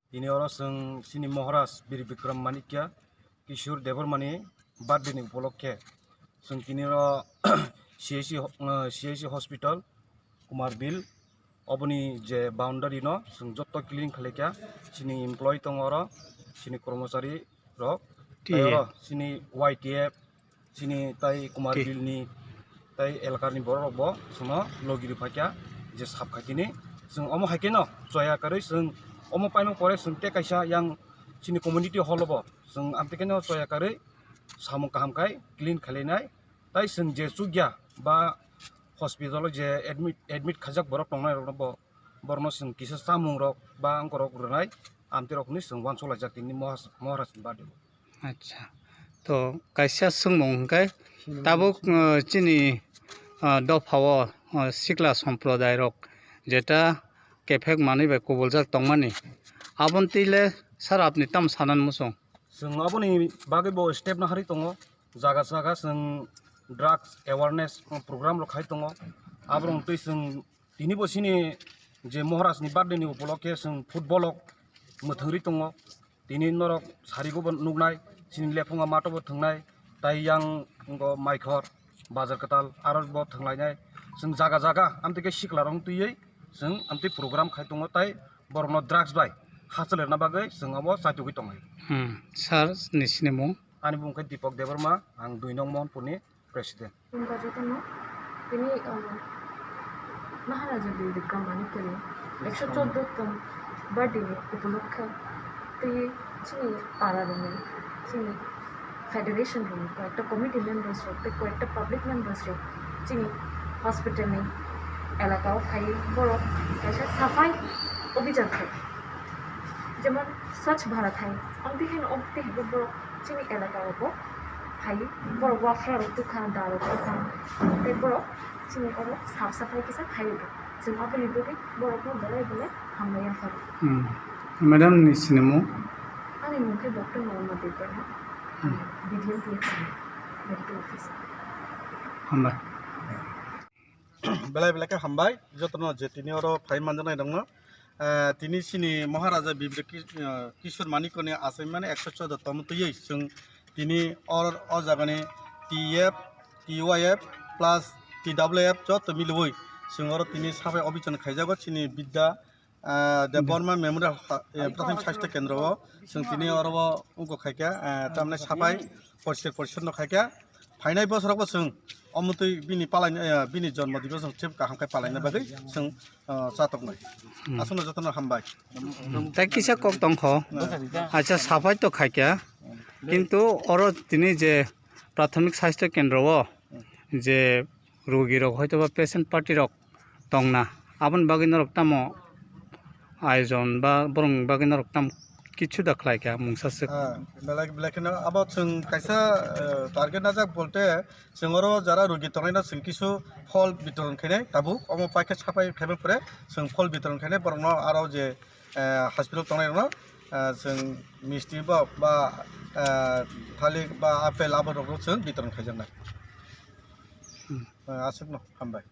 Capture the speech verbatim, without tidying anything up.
Tini oro chwng chini Maharaj Bir Bikram Manikya Kishore Debbarmani birthday ni upolokhe chwng tini oro C H C ho-, uh, C H C hospital Kumar Bill oboni je boundary no chwng jotto clean khlaikha, chini employee tongo oro, chini kormochari rok, tei oro chini Y T F, chini tai Kumar Bill ni tai elakar ni borok rok bo chwngno logi rwphaikha je sap khaitini chwng omo haikhe no choya karwi chwng omo paimang pore chwng tei kaisa yang chini community hall o bo chwng amtwi khe no choya karwi samung kaham khai clean khailainai. Tai chwng je chukya ba hospital o je admit, admit khaijak borok tongnai rokno bo, borokno chwng kisa chamung rok ba wngkorok rwnai, amtwi rok hwnwi chwng uansuk laijak tini Mohas-, Maharaj ni birthday o. Acha. To kaisa swngmung hwnkhe tabuk, uh, chini, uh, dopha o, uh, sikla somprodairok jeta kephek manwi bai kubuljak tongmani, aboni twi le sir apni tamo sanani muchung? Chwng aboni bagwi bo step naharwi tongo, jaga jaga chwng drugs awareness program rok khai tongo, aborok twi chwng tini bo chini je Maharaj ni birthday ni upolokhe chwng football rok mwthangwi tongo. Tini norok sarigo bo nuknai, chini lephunga mato bo thwngnai, tai yang wngkha Maikhor, Bazar Kwtal, aro bo thwnglainai. Chwng jaga jaga amtwi khe sikla rok twiwi chwng amtwi program khai tongo, tai borokno drugs bai hachal rwna bagwi chwng obo chaitugwi tonglai. Hmm, sir ni sinimung? Ani bumung khe Deepak Debbarma, ang dui nong Mohanpur ni president. Khulumkha jotono. Tini, um, Maharaja Bir Bikram Manikya ni ekso choddo tong birthday ni upolokhe tei chini para rokni, chini federation rokni koyekta committee members rok tei koyekta public members rok chini hospital ni elaka o phaiwi borok kaisa safai obhijan khai. Jemon Swachh Bharat hai, amtwi haino amtwi hai borok chini elaka o bo phaiwi borok wafra rok tukha, da rok tukha, tei borok chini oro sap saphai kisa khai rwdi. Chwng aboni bagwi borokno belai belai hambai yapharo. Hmm. Madam ni sinimung? Ani mung khe Doctor Norma Debbarma, hmm, B D M P H C medical officer. Hambai. Belai belai khe hambai jotono je tini oro phai manjaknai rokno. Ah, tini chini Maharaja Bibir Ki-, ah, Kishore Manikya ni achaimani ekso choudo tongma twiwi chwng tini or o jagani T F, T Y F plus T W F joto miliwi chwng oro tini sabai obhijan khaijago chini Bidya, ah, Debbarma Memorial ha-, eh, Prathomik Sasthya Kendra o chwng tini oro o wngkok khaikha, ah, tamni sabai poriskar porisonno khaikha. Phainai bosorogo chwng omotwi bini palai, eh, bini jonmo dibosno chwng kaham khe palaina bagwi chwng, ah, chatoknai. Hmm. Aswkno jotono hambai. Hmm. Tei kisa kok tongkho. Hmm. Acha, saphai to khaikha. Kintu oro tini je Prathomik Sasthya Kendra o je rogirok hoitoba patient party rok tongna, aboni bagwi norok tamo ayojon ba borokni bagwi norok tamo kichu da khlaikha mungsa swk? Ah, belai, belai kheno abo chwng kaisa, eh, target najak bolte chwng oro jara rogi tongnaino chwng kisu phol bitoron khainai tabuk, omo paikhe sapai khaima pore chwng phol bitoron khainai borokno aro je, eh, hospital tongnairokno, eh, chwng misti ba, ba, eh, thalik ba apple aborokno chwng bitoron khaijaknai. Hmm. Eh, aswkno hambai.